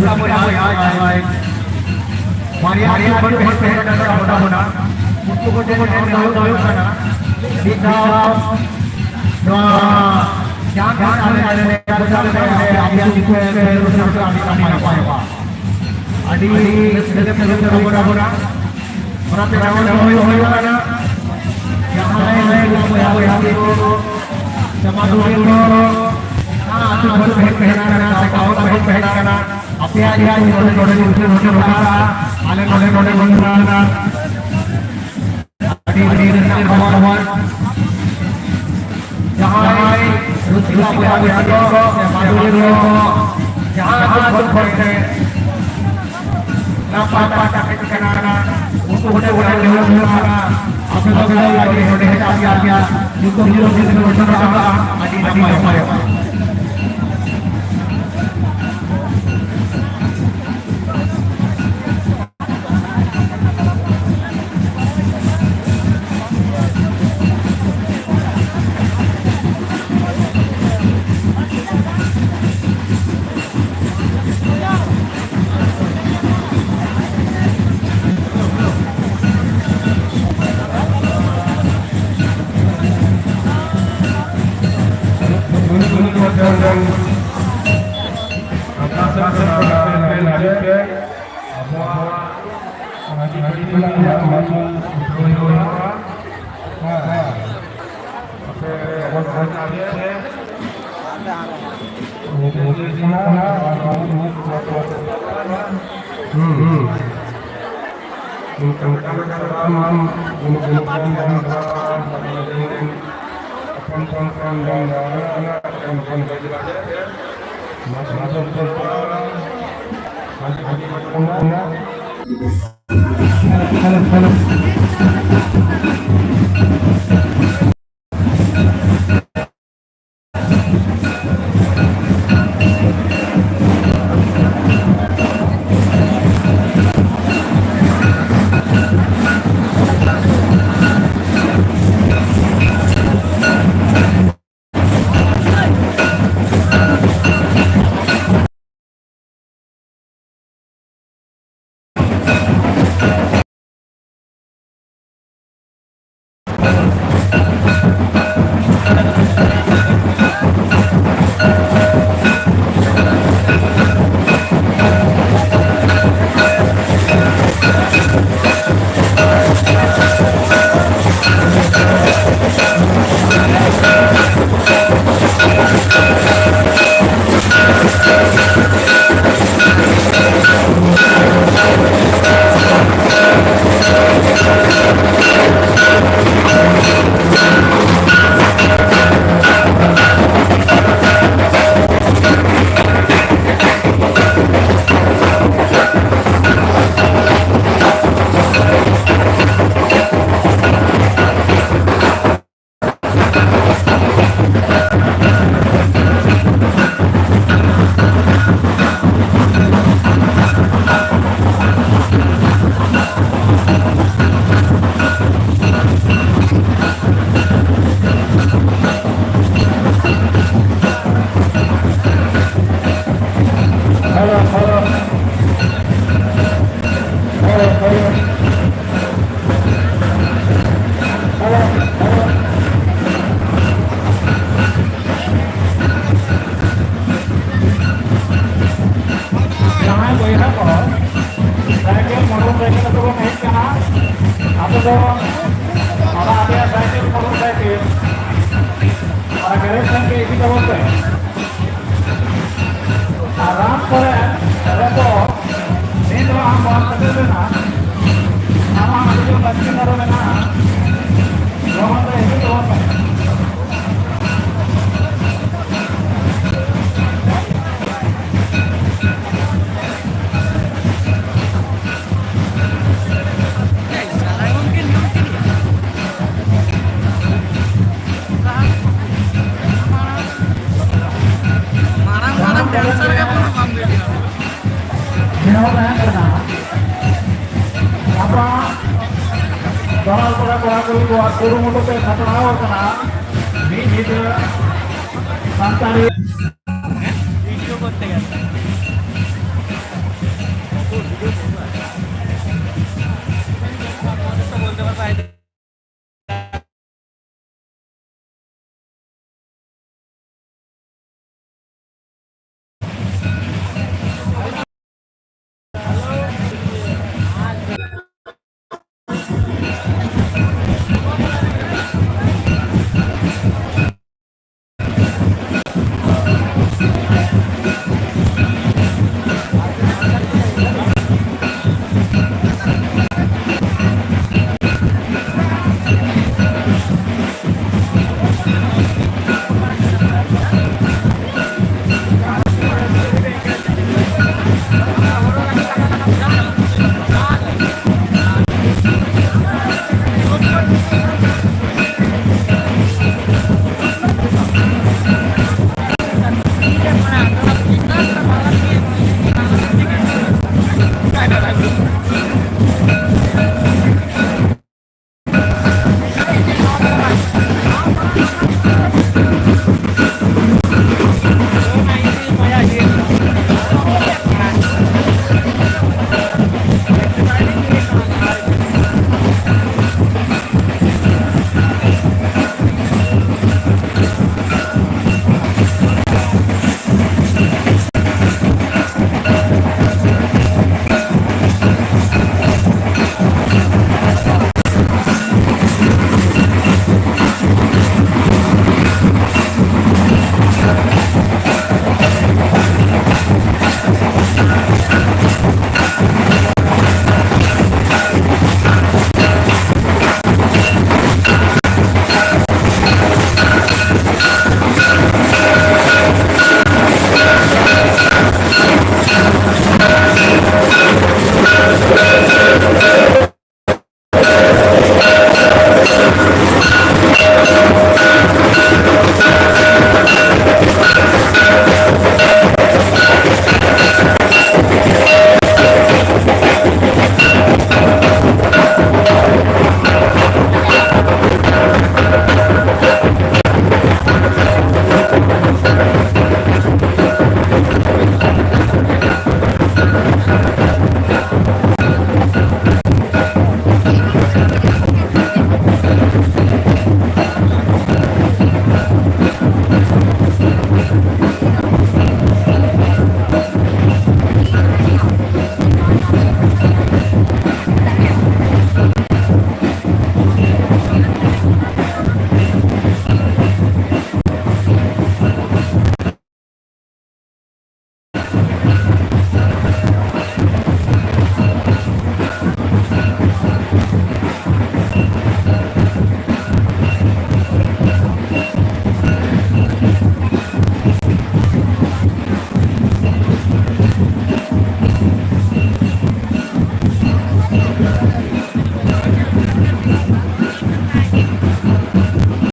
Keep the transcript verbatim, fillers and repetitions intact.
ᱵᱚᱭᱦᱟ ᱡᱟᱦᱟᱸᱭ ᱵᱟᱨᱭᱟ ᱟᱹᱛᱩ ᱠᱷᱚᱱ ᱯᱮ ᱦᱮᱡ ᱟᱠᱟᱱ ᱛᱟᱵᱚᱱᱟ, ᱩᱱᱠᱩ ᱠᱚ ᱴᱷᱮᱱ ᱱᱮᱦᱚᱨ ᱫᱚ ᱦᱩᱭᱩᱜ ᱠᱟᱱᱟ, ᱢᱤᱫ ᱫᱷᱟᱣ ᱱᱚᱣᱟ ᱡᱟᱦᱟᱸ ᱛᱤᱱᱟᱹᱜ ᱟᱞᱮ ᱟᱞᱮ ᱟᱯᱮᱭᱟᱜ ᱧᱩᱛᱩᱢ ᱯᱮ ᱨᱩᱥᱟᱹᱲ ᱠᱟᱜᱼᱟ, ᱟᱹᱰᱤ ᱱᱟᱯᱟᱭ ᱠᱚᱜᱼᱟ᱾ ᱟᱹᱰᱤ ᱨᱟᱹᱥᱠᱟᱹ ᱛᱮ ᱯᱮ ᱨᱩᱥᱟᱹᱲ ᱛᱟᱵᱚᱱᱟ᱾ ᱚᱱᱟ ᱛᱮ ᱱᱚᱰᱮ ᱦᱩᱭ ᱦᱩᱭ ᱟᱠᱟᱱᱟ᱾ ᱡᱟᱦᱟᱸᱭ ᱵᱚᱭᱦᱟ ᱵᱚᱭᱦᱟ ᱠᱚ ᱥᱮ ᱢᱟᱹᱫᱩᱨᱤᱭᱟᱹ ᱠᱚ ᱡᱟᱦᱟᱸ ᱟᱹᱛᱩ ᱠᱷᱚᱱ ᱯᱮ ᱦᱮᱡ ᱟᱠᱟᱱᱟ, ᱥᱟᱶᱛᱟ ᱠᱷᱚᱱ ᱯᱮ ᱦᱮᱡ ᱟᱠᱟᱱᱟ, ᱟᱯᱮᱭᱟᱜ ᱡᱟᱦᱟᱸ ᱱᱚᱰᱮ ᱱᱚᱰᱮ ᱱᱚᱰᱮ ᱱᱚᱰᱮ ᱟᱞᱮ ᱱᱚᱰᱮ ᱱᱚᱰᱮ ᱵᱚᱱ ᱟᱹᱰᱤ ᱟᱹᱰᱤ ᱨᱟᱹᱥᱠᱟᱹ ᱨᱮᱱᱟᱜ ᱠᱷᱚᱵᱚᱨ᱾ ᱡᱟᱦᱟᱸᱭ ᱨᱩᱥᱤᱠᱟ ᱵᱚᱭᱦᱟ ᱵᱚᱭᱦᱟ ᱠᱚ ᱥᱮ ᱢᱟᱹᱫᱩᱨᱤᱭᱟᱹ ᱠᱚ ᱡᱟᱦᱟᱸ ᱟᱹᱛᱩ ᱠᱷᱚᱱ ᱯᱮ ᱱᱟᱯᱟᱭ ᱯᱟᱦᱴᱟ ᱠᱷᱚᱱ ᱠᱟᱱᱟ, ᱩᱱᱠᱩ ᱦᱚᱸ ᱚᱸᱰᱮ ᱱᱮᱦᱚᱨ ᱦᱩᱭᱩᱜ ᱠᱟᱱᱟ᱾ ᱟᱯᱮ ᱫᱚ ᱱᱚᱰᱮ ᱦᱮᱡ ᱠᱟᱛᱮ ᱟᱯᱮᱭᱟᱜ ᱧᱩᱛᱩᱢ ᱧᱩᱛᱩᱢ ᱥᱮ ᱧᱩᱛᱩᱢ ᱨᱟᱠᱟᱵᱼᱟ, ᱟᱹᱰᱤ ᱱᱟᱯᱟᱭᱚᱜᱼᱟ᱾ ᱟᱵᱚᱣᱟᱜ ᱟᱹᱨᱤᱪᱟᱹᱞᱤ ᱨᱮᱱᱟᱜ ᱢᱟᱹᱱ ᱩᱴᱷᱟᱹᱣ ᱦᱩᱭᱩᱜᱼᱟ᱾ ᱦᱮᱸ᱾ ᱟᱯᱮ ᱵᱟᱵᱚᱱ ᱵᱷᱚᱡᱽ ᱟᱯᱮ᱾ ᱦᱩᱸ, ᱦᱩᱸ᱾ ᱥᱟᱭᱠᱮᱞ, ᱢᱚᱴᱚᱨ ᱥᱟᱭᱠᱮᱞ ᱟᱛᱮ ᱵᱚᱱ ᱦᱮᱡ ᱠᱟᱱᱟ᱾ ᱟᱯᱮ ᱫᱚ ᱚᱱᱟ ᱟᱯᱮᱭᱟᱜ ᱥᱟᱭᱠᱮᱞ, ᱢᱚᱴᱚᱨ ᱥᱟᱭᱠᱮᱞ ᱚᱱᱟ ᱜᱮᱨᱮᱡᱽ ᱥᱮᱱ ᱜᱮ ᱤᱫᱤ ᱛᱟᱵᱚᱱ ᱯᱮ᱾ ᱟᱨ ᱨᱟᱱ ᱠᱚᱨᱮ ᱨᱮᱫᱚ ᱱᱤᱛ ᱦᱚᱸ ᱟᱢ ᱵᱟᱢ ᱥᱮᱴᱮᱨ ᱞᱮᱱᱟ, ᱟᱢᱟᱜ ᱟᱹᱰᱤ ᱡᱳᱨ ᱞᱟᱹᱠᱛᱤ ᱟᱨᱚ ᱢᱮᱱᱟᱜᱼᱟ᱾ ᱞᱚᱜᱚᱱ ᱛᱮ ᱦᱤᱡᱩᱜ ᱛᱟᱵᱚᱱ ᱯᱮ᱾ ᱢᱟᱨᱟᱝ ᱢᱟᱨᱟᱝ dancer ᱜᱮ ᱵᱟᱹᱱᱩᱜ ᱠᱚᱣᱟ video ᱨᱮ᱾ ᱱᱮᱦᱚᱨ ᱛᱟᱦᱮᱸ ᱠᱟᱱᱟ, ᱜᱟᱯᱟ ᱫᱚᱞᱟᱞ ᱠᱚᱲᱟ ᱠᱚᱲᱟ ᱠᱩᱲᱤ ᱠᱚᱣᱟᱜ ᱠᱩᱨᱩᱢᱩᱴᱩ ᱛᱮ ᱥᱟᱯᱲᱟᱣ ᱟᱠᱟᱱᱟ ᱢᱤᱫ ᱧᱤᱫᱟᱹ ᱥᱟᱱᱛᱟᱲᱤ video ᱠᱚᱨᱛᱮ ᱜᱮᱞᱮ᱾